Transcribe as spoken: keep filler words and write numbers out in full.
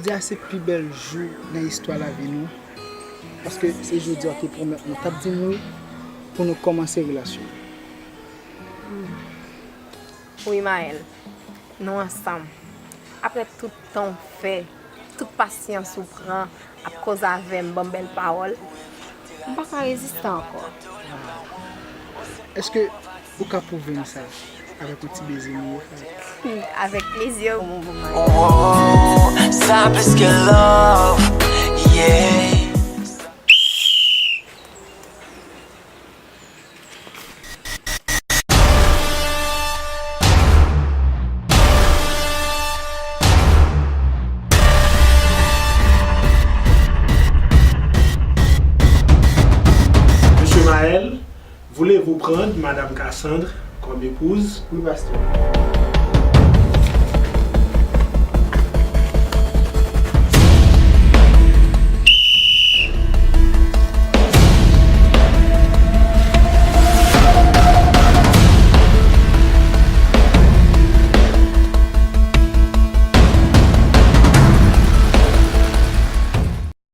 Jodi a se pi bèl jou nan istwa lavi nou, paske se jodi a w te pwomèt nou, w t ap di m wi pou nou kòmanse relasyon. Wi, Maël, nou ansanm. Apre tout tan w fè, tout pasyans ou pran ap koze avè m, ban m bèl pawòl, m pa ka reziste ankò. Èske ou ka pwouve m sa avèk yon ti beze m ye? Avèk plezi, mon bon Maël. Oh, sa plis ke love, yeah. Monsieur Maël, voulez-vous prendre Madame Cassandre comme épouse? Wi, pastè.